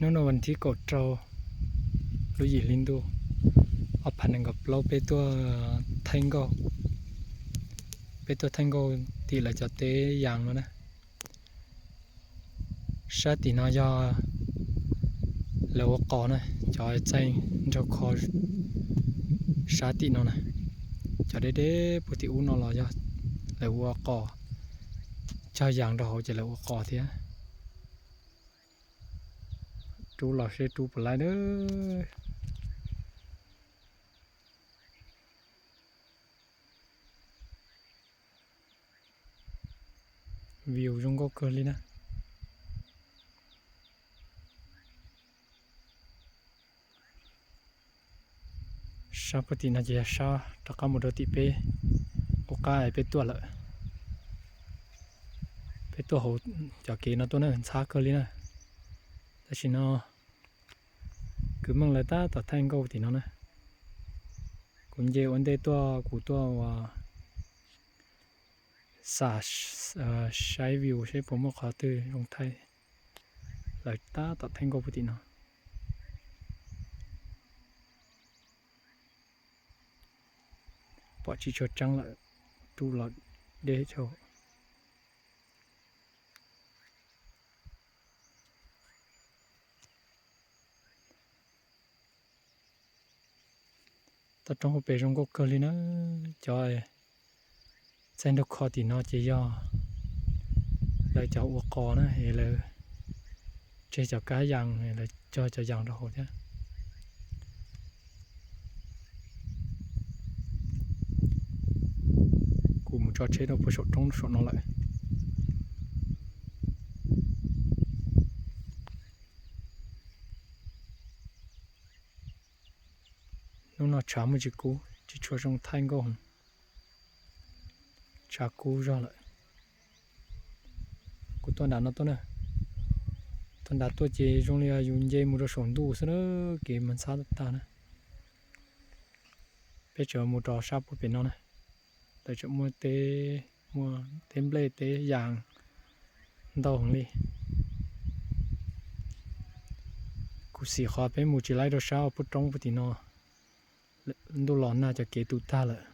Hnub no vas thib kaum rau lub yim hli ntuj ob phav nees nkaum plaub, peb tuaj thaij nkauj, peb tuaj thaij nkauj tim lawv cov teb yas no na. Sab tim no yog lawv ua qos na, cov txaij nraug kho sab tim no na. Cov deb deb puag tim ub no los yog lawv ua qos, cog yas rau hauv ces lawv ua qos thiab. Rub los seb rub puas laib na. View zoo nkauj kawg li na. Sab puag tim no ces yog sab rov qab mus rau tim peb, qub qab peb tuaj lawm. Peb tuaj hauv cov kev no tuaj na, ntxhab kawg li na. Tam sim no kwv Meej lawv tab tom thaij nkauj tim no na. Kuv nce ua ntej tuaj, kuv tuaj ua xam saib view seb puas muaj qhov twg zoo thaij. Lawv tab tom thaij nkauj puag tim no. Pom tsis tshua tseeb lawm, rub los deb dhau. Toj roob hauv pes zoo nkauj kawg li na. Cov txaij nraug kho tim no ces yog lawv cov ua qos na, es lawv tseg cov kab yas, lawv cog cov yas rau hauv thiab. Kuv mus tso tsheb rau puag saum roob saum no lawm. Hnub no tshav muaj tsis kub, tsis tshua zoo thaij nkauj heev. Tshav kub zog lawm. Kuv tuaj nram no tuaj na. Tuaj nram tuaj ces zoo li yus nce mus rau saum ntuj xwb na, kev mas ntxhab tag na. Peb tseem mus rau sab puag pem no na. Lawv tseem muaj teb, muaj teb nplej teb yas ntau heev li. Kuv xim qhov peb mus tsis laib rau sab puag roob puag tim no, ntuj los nag cov kev tu tag lawm.